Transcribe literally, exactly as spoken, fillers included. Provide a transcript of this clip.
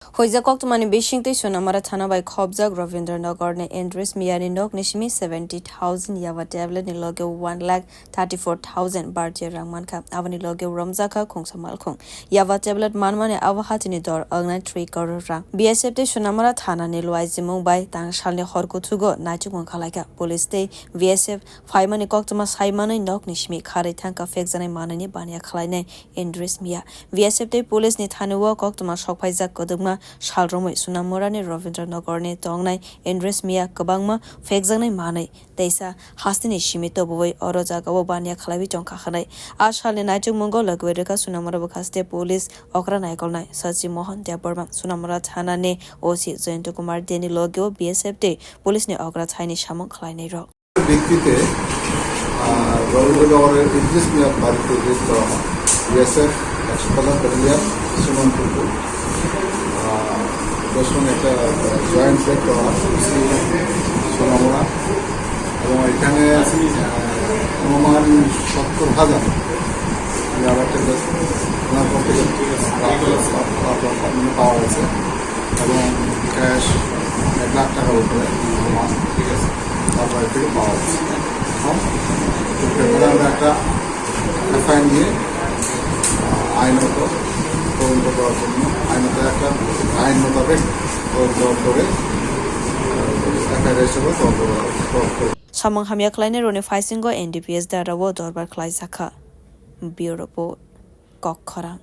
Huijak koktwmani bisingtwi Sonamara thana bai khopjak Ravindra Nagar ni Andres Miyani nokni simi seventy thousand yaba tablet ni loge one lakh thirty four thousand Bharatiya rang mankha. Aboni loge romjakha khungsa malkhung. Yaba tablet manmani abo hatini dor wngnai three crore rang. B S F tei Sonamara thana ni luaijimung bai tang salni hor kuthugo naichukmung khalaikha. Police tei B S F phaimani koktwma saimanwi nokni simi kharwi thangkha phekjaknai manwini baniya khwlainai Andres Miya. B S F tei police ni thani o koktwma sokphaijak kwdwkma sal romwi Sonamara ni Ravindra Nagar ni tongnai Andres Miya kwbangma phekjaknai manwi teisa hasteni simi tobwi oro jagao baniya khwlaiwi tongkha hwnwi. A salni naichukmungo logiwi rwkha Sonamara bwkhaste police okra naikolnai Sachi Mohan Debbarma, Sonamara thana ni O C Jayanta Kumar Deni logio B S F tei police ni okra thaini samung khwlainai rok. ভিত্তিতে, আহ, রবীন্দ্রনগরের ইদ্রিস মিয়ার বাড়িতে রেড করা হয়। বিএসএফ একশো পঁচাত্তর ব্যাটালিয়ন, সুমন টুকু, আহ, দশম একটা, আহ, জয়েন্ট রেড করা হয়, ওসি সোনামুড়া। এবং এখানে, আহ, অনুমান সত্তর হাজার ইয়াবা টেবলেট ওনার পর থেকে পাওয়া গেছে এবং ক্যাশ এক লাখ টাকার উপরে অনুমান। ঠিক আছে। তার বাড়ি থেকে পাওয়া গেছে। এখন এর ব্যাপারে আমরা একটা এফআইআর নিয়ে, আহ, আইনত তদন্ত করার জন্য, আইনত একটা, আইন মোতাবেক তদন্ত করে, আহ, এফআইআর হিসেবে তদন্ত করা হবে। Samung hamya khwlainai rokni phaisingo N D P S darao dorbar khwlaijakha. Bureau Report, Kok Khorang.